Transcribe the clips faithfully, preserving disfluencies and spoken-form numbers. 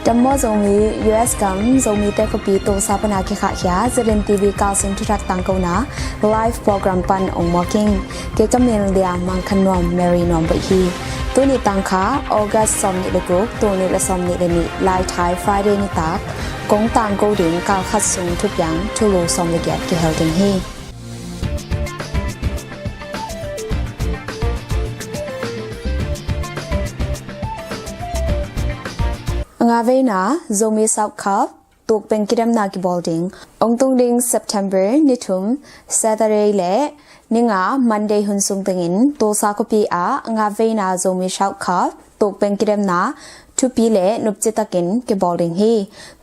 Dam maw Zomi. U S gam Zomite khuapi Tulsa pana kikhahkhia Z N T V kalsung thuthak tangkona live program pan ong muak ing. Kei ka min Lia Mang Khan Nuam, Mary Nuam Baih hi. Tuni tangkha August sawmnih le guk, tul nih le sawmnih le nih, Laithai Friday nitak kong tangko ding kalkhat sung thupiang thulu sawm le giat kihel ding hi. A nga veina Zomi South Cup tukpeng kidemna kibawl ding. Ong tung ding September ni thum Saturday le ni nga Monday hun sung tengin Tulsa khuapi ah a nga veina Zomi South Cup tukpeng kidemna thupi le nupci takin kibawl ding hi.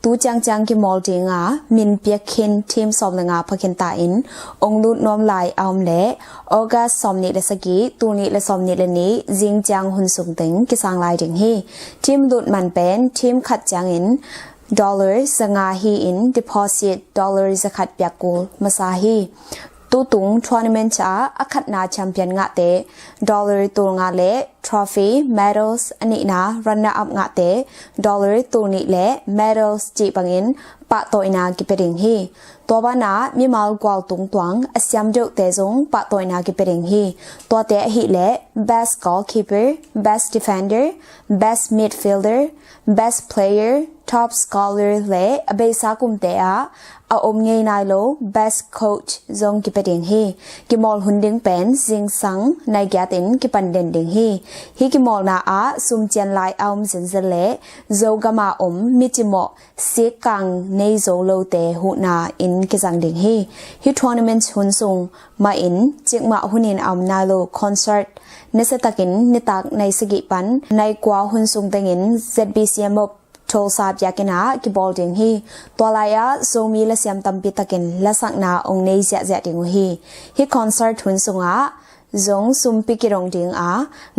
Tu ciangciang kimawl dinga min piak khin team sawm le nga phakhin ta in ong lut nuam lai a om leh August sawmnih le sagih, tul nih le sawmnih le nih, zing ciang hun sung teng kisang lai ding hi. Team lut man pen team khat ciangin dollar za nga hi-in deposit dollar za khat piak kul masa hi. Tutung tournament ah a khatna champion ngahte dollar tul nga le trophy, medals, a nihna runner up ngahte dollar tul nih le medals cih bangin pahtawina kipia ding hi. Tua banah mimal gualtung tuang a siam deuhte zong pahtawina kipia ding hi. Tuate ahih leh best goalkeeper, best defender, best midfielder, best player, top scorer le a beisa kumte ah a om ngei nai lo best coach zong kipia ding hi. Kimawl hun ding pen zingsang nai giat in kipan den ding hi. Hih kimawlna ah sumcian lai a om zenzen le Zogam a om mi cimawh sikkang nei zo lote huhna in kizang ding hi. Hih tournament hun sung mah in cikmah hunin a om nai lo concert nasia takin nitak nai sagih pan nai kua hun sung tengin Z B C M op Tulsa biakinn ah kibawl ding hi. Tua lai-ah Zomi lasiam tampi takin lasakna ong nei ziahziah ding uh hi. Hih concert hun sungah zong sumpi kidong dinga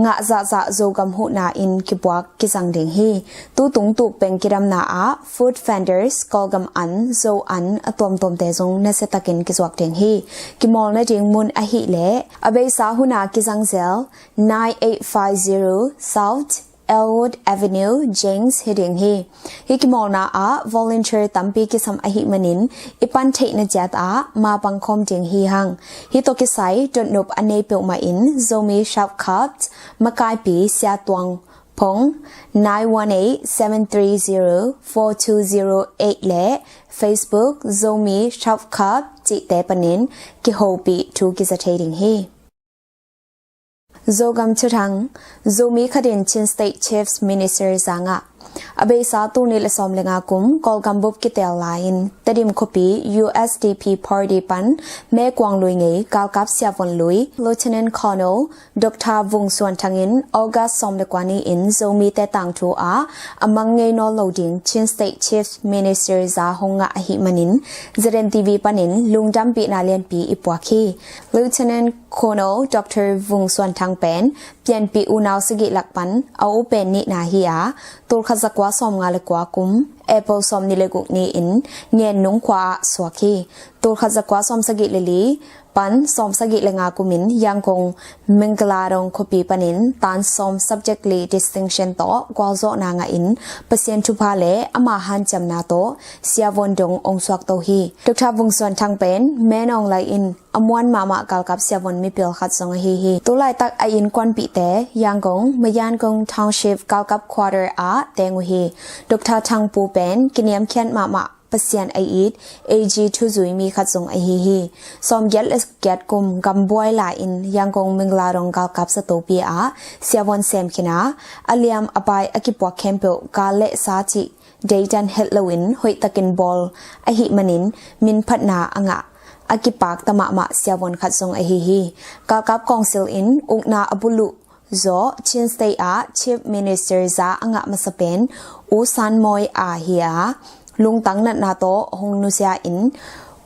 ngah zahzah Zogam huhna in kibuak kizang ding hi. Tutung tukpeng kidamna ah food vendors, Kawlgam an, Zo an a tuamtuamte zong nasia takin kizuak ding hi. Kimawl nading mun ahih leh a beisa huna kizang zel nine eight five zero South Elwood Avenue, Jenks hi ding hi. Hih kimawlna ah volunteer tampi kisam ahih manin i pan theihna ciat ah mapang khawm ding hi hang. Hih tawh kisai dotnop a nei peuhmah in Zomi Shortcut makaipi Sia Tuang Phong nine one eight seven three zero four two zero eight le Facebook Zomi Shortcut cihte panin kihopih thu kiza thei ding hi. Zogam thuthang. Zomi khatin Chin State Chief Minister za ngah. A beisa tul nih le sawm le nga kum Kawlgam bup kitel lai-in Tedim khuapi U S D P party pan mekuang lui ngei galkap siavon lui Lieutenant Colonel Doctor Vung Suan Thang in August sawm le kua ni-in Zomite tangthu ah a mang ngei nawn lo ding Chin State Chief Minister za hong ngah ahih manin Z N T V panin lungdampihna lianpi i puak hi. Lieutenant Colonel Doctor Vung Suan Thang pen pianpih unau sagih lak pan a u pen nihna hi a, tul khat za kua sawm nga le kua kum April sawm nih le guk ni-in Ngen Nung khua ah suak hi. Tul khat za kua sawm sagih le li pan sawm sagih le nga kumin Yangon Mangladong khuapi panin tan sawm subject li distinction tawh gualzawhna ngahin Pasian thupha le ama hanciamna tawh siavon dong ong suakto hi. Doctor Vung Suan Thang pen Menawng lai-in a muan mahmah galkap siavon mipil khat zong ahi hi. Tulaitak a innkuanpihte Yangon Mayangon Township galkap quarter ah teng uh hi. Doctor Thang pu pen kiniamkhiat mahmah Pasian a it A G thuzui mi khat zong ahi hi. Sawm giat le giat kum gambuai lai-in Yangon Mangladong galkap zatopi ah siavon sem khin a, a liam a pai a kipuak khempeuh gal le sa cih deidan het loin hoihtakin bawl ahih manin minphatna a ngah a kipakta mahmah siavon khat zong ahi hi. Galkap kawngsil in ukna a buluh zawh Chin State ah Chief Minister za a ngah masa pen U San Mawi a hi a, lungtang natna tawh hong nusia in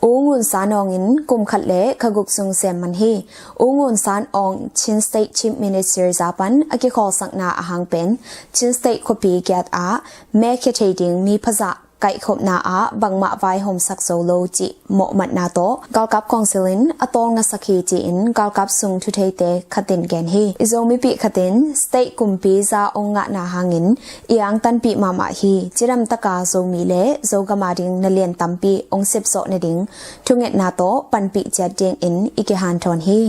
U Ngun San Aung in kum khat le kha guk sung sem man hi. U Ngun San Aung Chin State Chief Minister za pan a kikhawlsakna a hang pen Chin State khuapi giat ah mekhia thei ding mi phazah kaihkhopna ah bangmah vaihawmsak zo lo cih mawhmatna tawh galkap kawngsil in a tawlngasak hi ci-in galkap sung thutheite khat in gen hi. I Zomipih khat in state kumpi za ong ngahna hangin i angtanpih mahmah hi. Cidamtaka Zomi le Zogam ading na lian tampi ong sepzawh nading thungetna tawh panpih ciat dingin i kihanthawn hi.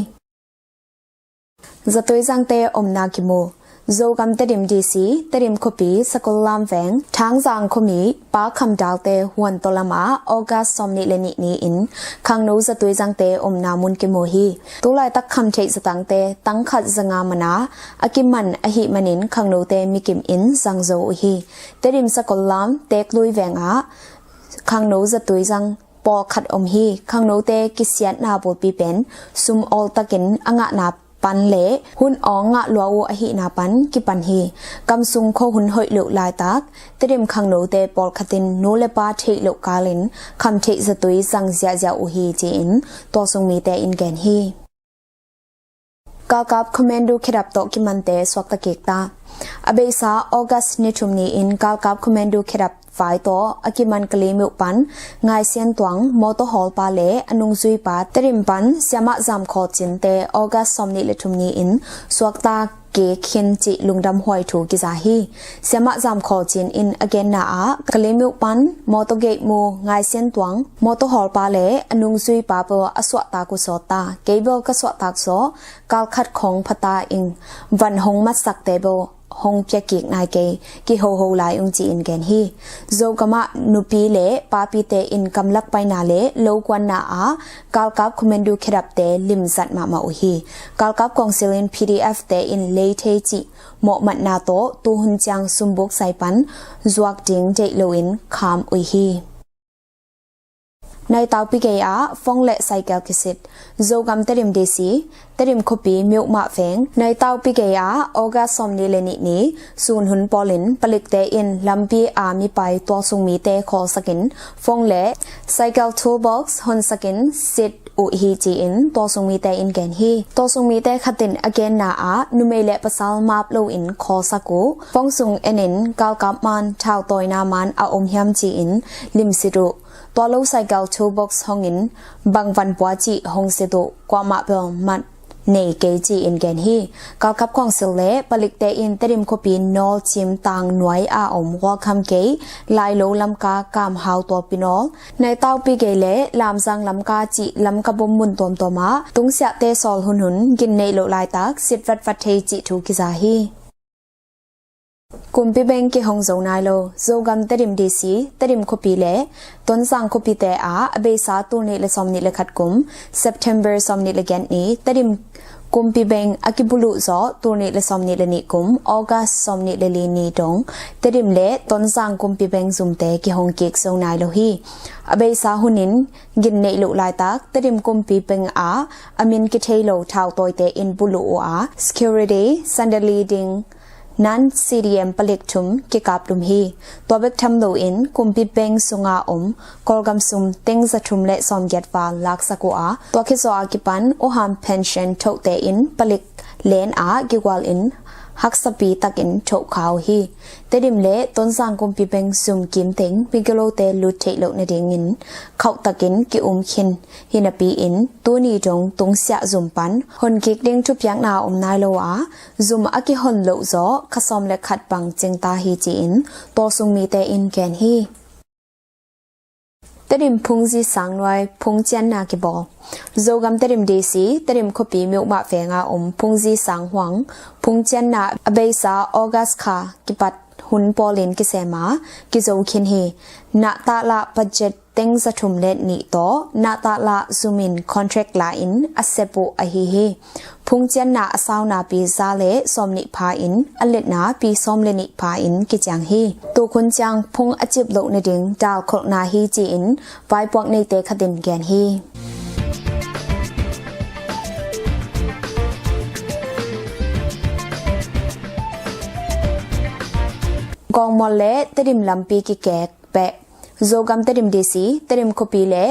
Zatuizangte omna kimu. Zogam Tedim D C, Tedim khuapi Sakollam veng Thangzang khuami Pa Kham Dalte huan tawlam ah August sawmnih le nih ni-in khangno zatuizangte omna mun kimu hi. Tulaitak khamtheih zatangte tangkhat zanga mana a kiman ahih manin khangnote mikim in zang zo uh hi. Tedim Sakollam Teklui veng ah khangno zatuizang pawlkhat om hi. Khangnote kisiatna bulpi pen sum awltakin a ngahna pan le hun awng ngah lua uh ahihna pan kipan hi. Kamsung khuahun hoih loh laitak Tedim khangnote pawlkhat in nu le pa theih loh kalin khamtheih zatui zang ziahziah uh hi ci-in tualsung mite in gen hi. Galkap Commando khedap tawh kimante suakta kik ta. A beisa August ni thum ni-in Galkap Commando khedap vai tawh a kiman Kalaymyo pan Ngai Sian Tuang mawtaw hawlpa le a nungzuipa Tedim pan Siamah Zam Khawl Cinte August sawmnih le thum ni-in suakta kik khin cih lungdam huai thu kiza hi. Siamah Zam Khawl Cin in a genna ah Kalaymyo pan mawtaw gate mu Ngai Sian Tuang mawtaw hawlpa le a nungzuipa bel a suahtak uh sawt ta. Kei bel ka suahtak zaw kalkhat khawng phata ing van hong matsakte bel hong piakik nai kei, kihoho lai ung ci-in gen hi. Zogam ah nupi le papite in kamlak paina le lokuanna ah Galkap Commando khedapte limzat mahmah uh hi. Galkap kawngsil in P D F te in leithei cih mawhmatna tawh tuhun ciang sumbuk zai pan zuak ding deih loin kham uh hi. Naitaupi gei ah fong le cycle kisit. Zogam Tedim D C, Tedim khuapi Myohmah veng Naitaupi gei ah August sawmnih le nih ni sun hun pawlin palikte in lampi a mipai tualsung mite khawlsakin fong le cycle toolbox honsakin sit uh hi ci-in tualsung mite in gen hi. Tualsung mite khat in a genna ah numei le pasal map loin khawlsak uh. Fong sung enin galkap man thautawina man a om hiam ci-in limsit uh. Tua lo cycle toolbox hongin bang van pua cih hong sit uh, kuamah bel mat nei kei ci-in gen hi. Galkap kawngsil le palikte in Tedim khuapi nawl cim tang nuai a om Welcome Gate, Lailo Lamka, Kam Hau Tualpi Nawl, Naitaupi gei le Lamzang Lamka cih Lamka bom mun tuamtuam ah tungsiahte sawl hunhun gin neih loh laitak sit vatvat thei cih thu kiza hi. Kumpi beng kihong zo nai lo. Zogam Tedim D C, Tedim khuapi le Tonzang khuapite ah a beisa tul nih le sawmnih le khat kum September sawmnih le giat ni Tedim kumpi beng a kibuluh zawh tul nih le sawmnih le nih kum August sawmnih le li ni dong Tedim le Tonzang kumpi beng zumte kihong kik zo nai lo hi. A beisa hunin gin neih loh laitak Tedim kumpi beng ah a min kithei lo thautawite in buluh uh a security sandali ding nan C D M palik thum kikap lum hi. Tua bek tham loin kumpi beng sunga om Kawlgam sum teng za thum le sawmgiat val laksak uh a, tua khit zawh a kipan U Ham Pension thohte in palik len ah kigual in haksapi takin thohkha uh hi. Tedim le Tonzang kumpi beng zum kim teng migilote lut theih loh nadingin khauhtakin ki-um khin hi napi-in tuni dong tungsiah zum pan honkik ding thupiakna om nai lo a, zum a kihon loh zawh kha sawm le khat bang cingta hi ci-in tualsung mite in gen hi. Tedim phungzi sangnuai phungcianna kibawl. Zogam Tedim D C, Tedim khuapi Myohmah venga om phungzi sanghuang phungcianna a beisa August kha kipat hun pawlin kisema kizo khin hi. Nahtahlah budget teng za thum le nih tawh nahtahlah zumin contract la-in a sep uh ahi hi. Phungcianna a sau napi za le sawmnih pha in a letna pi sawm le nih pha in kiciang hi. Tukhun ciang phung a cip loh nading dalkholhna hi ci-in vaipuak neite khatin gen hi. Gawngmawl le Tedim lampi kikek peh. Zogam Tedim D C, Tedim khuapi le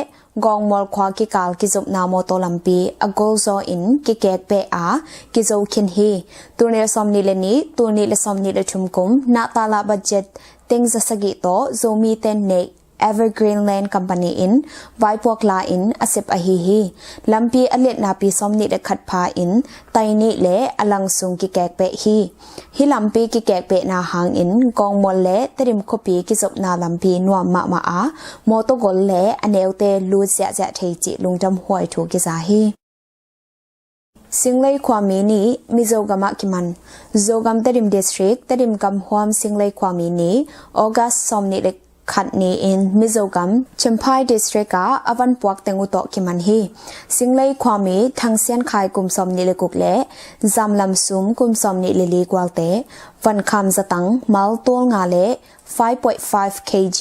Gawngmual khua kikal kizopna mawtaw lampi a golzaw in kikek peh a kizo khin hi. Tul nih le sawmnih le nih, tul nih le sawmnih le thum kum Natala budget teng za sagih tawh Zomite neih Evergreen Land Company in vaipuak la in a sep ahi hi. Lampi a liatnapi sawmnih le khat pha in tai nih le a lang sung kikek peh hi. Hih lampi kikek pehna hangin Gawngmual le Tedim khuapi kizopna lampi nuam mahmah a, mawtaw gol le a neute lut ziahziah thei cih lungdam huai thu kiza hi. Singlei khuami ni Mizo gamah kiman. Zogam Tedim District, Tedim gamhuam Singlei khuami ni August sawmnih le khat ni-in Mizo gam Champhai District ah a van puak teng uh tawh kiman hi. Singlei khuami Thangsian Khai kum sawmnih le guk le Zamlam Sum kum sawmnih le li gualte vankham zatang mal tul nga le five point five K G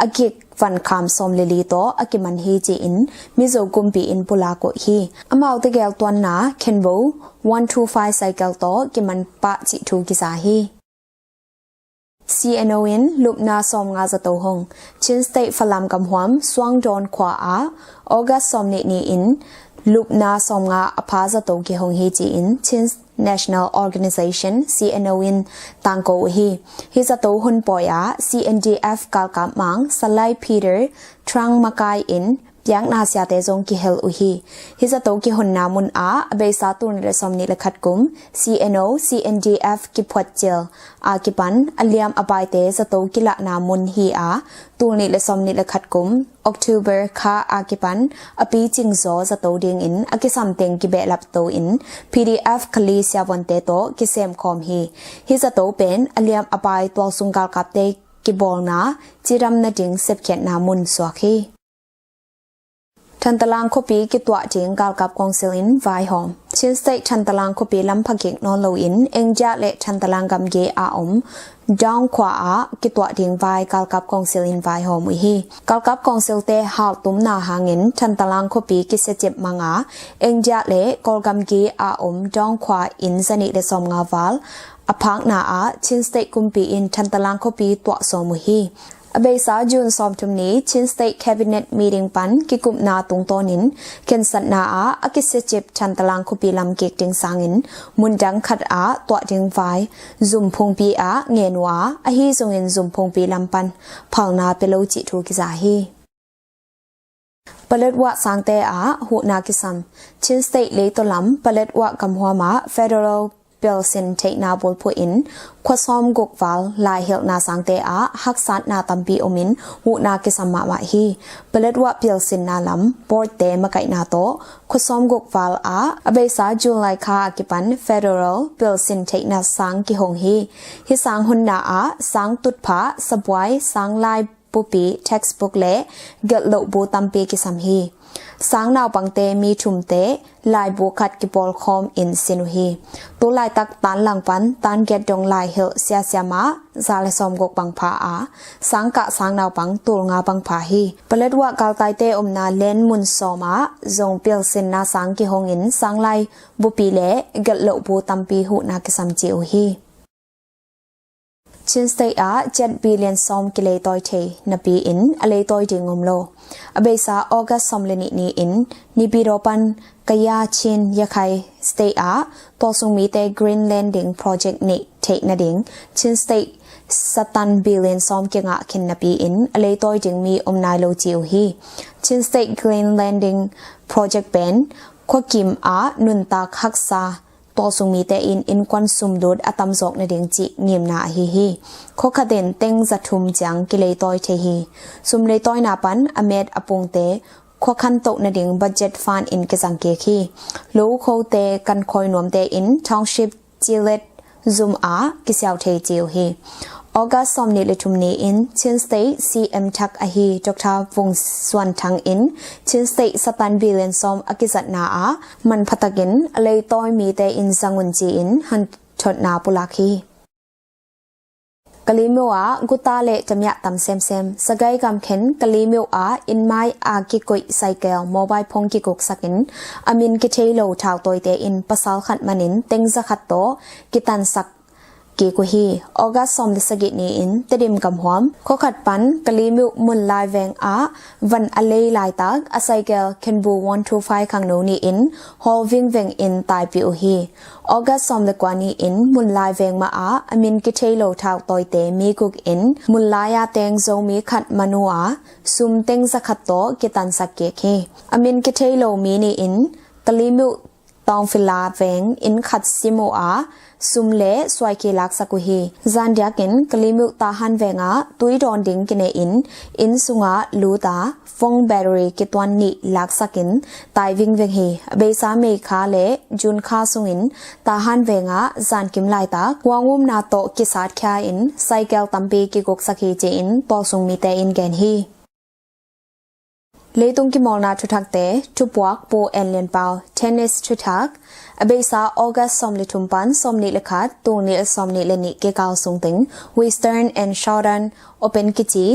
a gik vankham sawm le li tawh a kiman hi ci-in Mizo kumpi in pulak uh hi. Amaute gel tuanna Khenbo one two five cycle tawh kiman pah cih thu kiza hi. C N O in lupna sawmnga zato hong. Chin State Falam gamhuam Suangdawn khua ah August sawmnih ni-in lupna sawmnga a pha zato kihong hi ci-in Chin National Organization, C N O in tangko uh hi. Hih zato hun pawi ah C N D F galkap mang Salai Peter Trang Makai in piakna siate zong kihel uh hi. Hih zato kihonna mun ah a beisa tul nih le sawmnih le khat kum C N O, C N D F kiphuat cil a kipan a liam a baite zato kilahna mun hi a, tul nih le sawmnih le khat kum October kha a kipan a picing zaw zato dingin a kisam teng kibehlap to in P D F Kali siavuante tawh kisem khawm hi. Hih zato pen a liam a bai tualsung galkapte kibawlna cidam nading sepkhiatna mun suak hi. Thantalang khuapi kituah ding galkap kawngsil in vaihawm. Chin State Thantalang khuapi lam phakik nawn loin Engdia le Thantalang gamgi a om Dawng khua ah kituah ding vai galkap kawngsil in vaihawm uh hi. Galkap kawngsilte haltumna hangin Thantalang khuapi kisiacip manga Engdia le Kawlgamgi a om Dawng khua in zanih le sawmnga val a phakna ah Chin State kumpi in Thantalang khuapi tuah sawm uh hi. A beisa June sawmthum ni Chin State Cabinet meeting pan kikupna tungtawnin khensatna ah a kisiacip Thantalang khuapi lam kik ding sangin mundang khat ah tuah ding vai zum phungpi ah ngen uh a, ahi zongin zum phungpi lam pan phalna pia lo cih thu kiza hi. Paletwa sangte ah huhna kisam. Chin State leitaw lam Paletwa gamhuam ah federal pialsin theihna bulphuh in khua sawmguk val laihilhna sangte ah haksatna tampi omin huhna kisam mahmah hi. Paletwa pialsinna lam boardte makaihna tawh khua sawmguk val ah a beisa July kha a kipan federal pialsin theihna sang kihong hi. Hih sang honna ah sang tutphah, sabuai, sang lai bupi, textbook le gelhloh bu tampi kisam hi. Sang naupangte mi thumte laibu khat kipawlkhawm in sin uh hi. Tu laitak tan langpan tan giat dong laihilh siasia mah za le sawmguk bang pha a, sang kah sang naupang tul nga bang pha hi. Paletwa galtaite omna len mun sawm ah zong pialsinna sang kihongin sang lai bupi le gelhloh bu tampi huhna kisam ci uh hi. Chin State ah ciat billion sawm kileitawi thei napi-in a leitawi ding om lo. A beisa August sawm le nih ni-in Naypyidaw pan Kayah, Chin, Rakhine State ah tualsung mite Green Landing Project neih theih nading Chin State satan billion sawm kingah khin napi-in a leitawi ding mi om nai lo ci uh hi. Chin State Green Landing Project pen khuakim ah nuntak haksa tualsung mite in innkuan sumlut a tamzawk nading cih ngimna ahi hi. Khuakhat in teng za thum ciang kileitawi thei hi. Sum leitawina pan a met a pungte khua khantoh nading budget fund in kizang kik hi. Lo khote kan khawi nuamte in township cilet zum ah kisiau thei ci uh hi. August sawmnih le thum ni-in Chin State C M thak ahi Doctor Vung Suan Thang in Chin State satan billion sawm a kizatna ah manphatakin a leitawi mite in zang un ci-in hanthotna pulak hi. Kalimyo ah guta le tamiah tam semsem. Sagaing gamkhen Kalimyo ah innmai a kikoih cycle mobile phone kikuksakin a min kithei lo thautawite in pasal khat manin teng za khat tawh kitansak kik uh hi. August sawm le sagih ni-in Tedim gamhuam khuakhat pan Kalimyo Munlai veng ah van a lei laitak a cycle Kenbu one two five khangno nih in hawl vingveng in taipih uh hi. August sawm le kua ni-in Munlai veng mah ah a min kithei lo thau tawite mi guk in Munlai a teng Zomi khat man uh a sum teng zakhat tawh kitansak kik hi. A min kithei lo mi nih in Kalimyo Tawngfila veng inn khat sim uh a sum le suaikhe laksak uh hi. Zandiakin Kalimyo Tahan veng ah tui dawn ding kinei in inn sungah lut a phone battery kituan nih laksakin tai vingveng hi. A beisa May kha le June kha sungin Tahan veng ah zankim laitak huangumna tawh kisatkhia in cycle tampi kiguksak hi ci-in tawlsung mite in gen hi. Leitung kimawlna thuthakte thupuak Pu En Lian Pau. Tennis thuthak. A beisa August sawm le thum pan sawm nih le khat, tul nih le sawm nih le nih kikal sungteng Western and Southern Open kici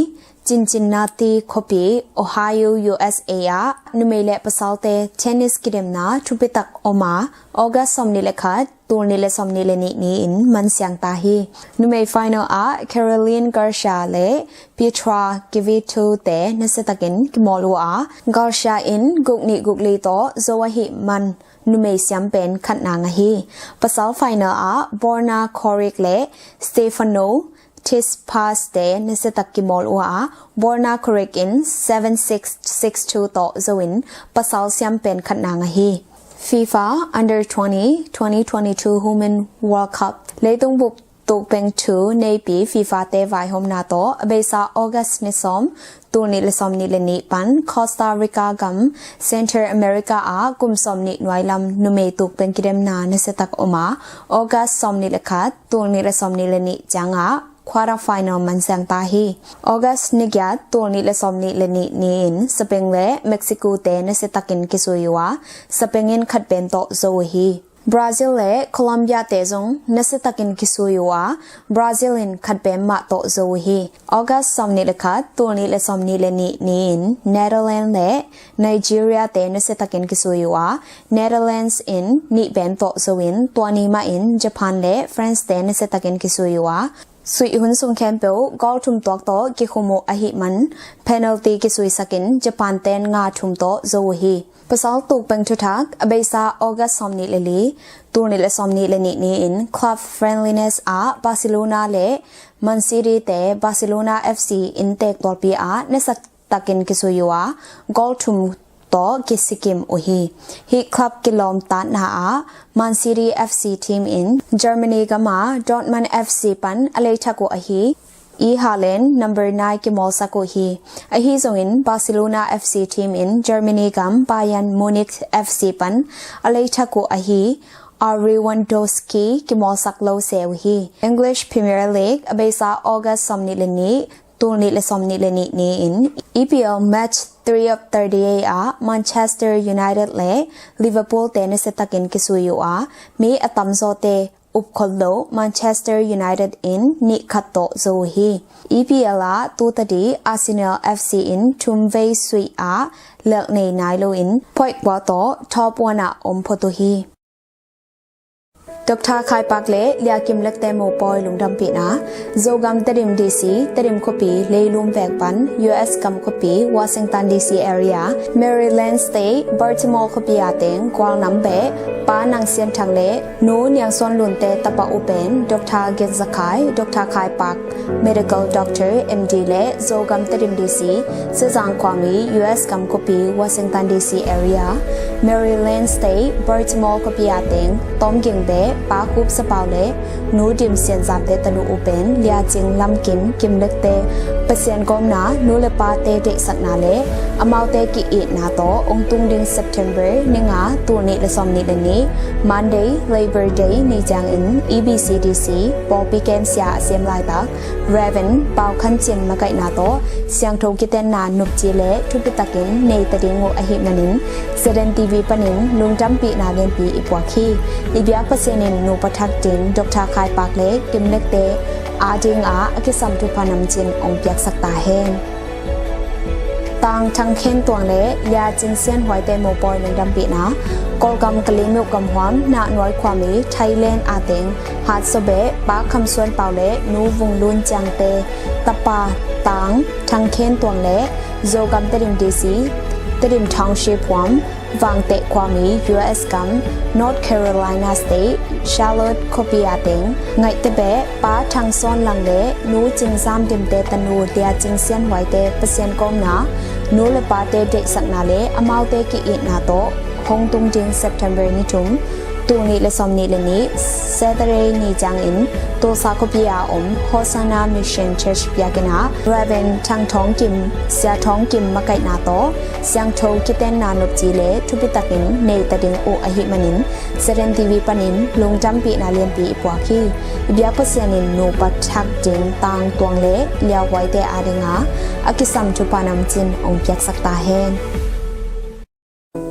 Cincinnati khuapi Ohio U S A ah numei le pasalte tennis kidemna thupitak om a, August sawm nih le khat, tul nih le sawm nih le nih ni-in mansiang ta hi. Numei final ah Caroline Garcia le Petra Kvitova te nasiatakin kimawl uh a, Garcia in guk nih guk li tawh zo ahih man numei siam pen khatna ngah hi. Pasal final ah Borna Coric le Stefano Tsitsipas te nasiatak kimawl uh a, Borna Coric in seven six, six two tawh zo in pasal siam pen khatna ngah hi. FIFA Under twenty, twenty twenty-two Women World Cup. Leitung bup tukpeng thu neipi FIFA te vaihawmna tawh a beisa August ni sawm, tul nih le sawm nih le nih pan Costa Rica gam Central America ah kum sawm nih nuailam numei tukpeng kidemna nasiatak om a, August sawm nih le khat, tul nih le sawm nih le nih ciangah quarter final mansiang ta hi. August ni giat, tul nih le sawm nih le nih ni-in Spain le Mexico te nasiatakin kisui uh a, Spain in khat pen tawh zo uh hi. Brazil le Colombia te zong nasiatakin kisui uh a, Brazil in khat pen mah tawh zo uh hi. August sawm nih le khat, tul nih le sawm nih le nih ni-in Netherlands le Nigeria te nasiatakin kisui uh a, Netherlands in nih pen tawh zo in tua ni mah in Japan le France te nasiatakin kisui uh a, suih hun sung khempeuh goal thum tuak tawh kikhum uh ahih man penalty kisuisakin Japan ten nga thum tawh zo uh hi. Pasal tukpeng thuthak, a beisa August sawm nih le li, tul nih le sawm nih le nih ni-in club friendliness ah Barcelona le Man City te Barcelona F C inntek tualpi ah nasiatakin kisui uh a, goal thum tawh kisikim uh hi. Hih club kilawm tatna ah Man City F C team in Germany gam ah Dortmund F C pan a leithak uh ahi Erling Haaland number nine kimawlsak uh hi. Ahi zongin Barcelona F C team in Germany gam Bayern Munich F C pan a leithak uh ahi Lewandowski kimawlsak lo se uh hi. English Premier League, a beisa August sawm nih le nih, tul nih le sawm nih le nih ni-in E P L match three of thirty-eight ah Manchester United le Liverpool te nasiatakin kisui uh a, mi a tamzawte upkhol lo Manchester United in nih khat tawh zo uh hi. E P L ah tu tadi Arsenal F C in thum vei suih ah lelh nei nai loin point kua tawh top one ah om phot uh hi. Doctor Khai Pak le Lia Kim Lekte Mopawi lungdampihna. Zogam Tedim D C, Tedim khuapi leilum veng pan U S gam khuapi Washington D C area, Maryland State, Baltimore khuapi a teng gualnam beh Pa Nang Sian Thang le Nu Niang Suan Lunte tapa uh pen Doctor Gen Za Khai, Doctor Khai Pak, Medical Doctor, M D le Zogam Tedim D C, Sezang Kwami, U S gam khuapi Washington D C area, Maryland State, Baltimore khuapi a teng tawmging beh Pa Kup Sa Pau le Nu Dim Sian Zamte tanu uh pen Lia Cing Lam Kim, Kim Lekte, Pasian gawmna nu le pate deihsakna le amaute ki-itna tawh hong tung ding September ni nga, tul nih le sawm nih le nih, Monday, Labor Day ni ciangin E B C D C pawlpi kem sia a sem laitak Reverend Pau Khan Cin makaihna tawh siangtho kitenna nopci le thupitakin nei ta ding uh ahih manin Zeden T V panin lungdampihna lianpi i puak hi. I biak Pasian in nupa thak ding Doctor Khai Pak le Kim Lekte adingah a kisam thupha namcin hong piaksak ta hen. Tang Thang Khen Tuang le Lia Cing Sian Huaite mopawi lungdampihna. Kawlgam Kalemyo gamhuam Nahnuai khuami Thailand a teng Hatsaw Beh Pa Kham Suan Pau le Nu Vung Lun Ciangte tapa Tang Thang Khen Tuang le Zogam Tedim D C, Tedim Township huam Vangteh khuami U S gam North Carolina State, Charlotte khuapi a teng Ngaihte Beh Pa Thang Sawn Lang le Nu Cing Zam Dimte tanu Lia Cing Sian Huaite Pasian kawmna, nu le pate deihsakna le amaute ki-itna tawh hong tung ding September ni thum, tul nih le sawm nih le nih Saturday ni ciangin Tulsa khuapi a om Hosanna Mission Church biakinn ah Reverend Thang Thawng Kim, Sia Thawng Kim makaihna tawh siangtho kitenna nopci le thupitakin neita ding uh ahih manin Zeren T V panin lungdampihna lianpi i puak hi. I biak Pasian in nupa thak ding Tang Tuang le Lia Huaite adinga a kisam thupha namcin hong piaksak ta hen.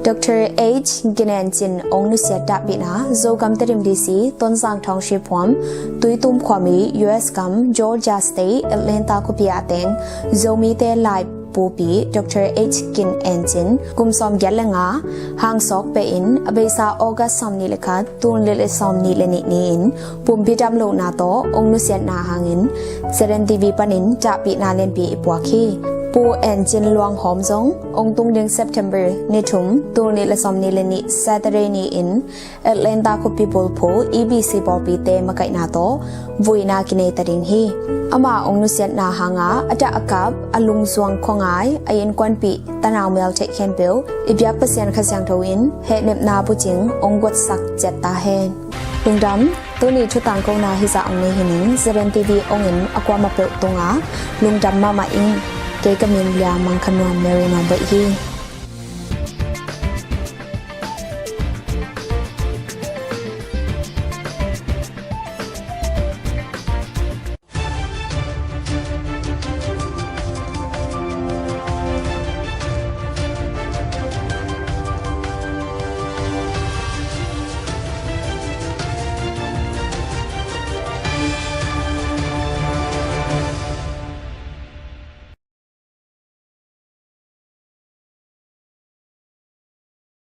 Doctor H Gin En Cin hong nusiat dahpihna. Zogam Tedim D C, Tonzang Township huam Tuitum khuami U S gam Georgia State, Atlanta khuapi a teng Zomite lai pupi Doctor H Gin En Cin kum sawm giat le nga hang sawk pehin a beisa August sawm nih le khat, tul nih le sawm nih le nih ni-in pumpi dam lohna tawh hong nusiatna hangin Zeren T V panin dahpihna lianpi i puak hi. Pu En Cin luanghawm zong hong tung ding September ni thum, tul nih le sawm nih le nih Saturday ni-in Atlanta khuapi bulphuh E B C pawlpite makaihna tawh vuina kineita ding hi. Ama hong nusiatna hanga a dah a kap, a lungzuang khuangai, a innkuanpih tanau meltheih khempeuh i biak Pasian Kha Siangtho in hehnepna bucing hong guatsak ciat ta hen. Lungdam. Tuni thutangkona hizah hong nei hi ning. Zeren T V hongin a kuamah peuh tunga lungdam mahmah ing. Kei ka min Lia Mang Khan Nuam Mary Nuam Baih hi.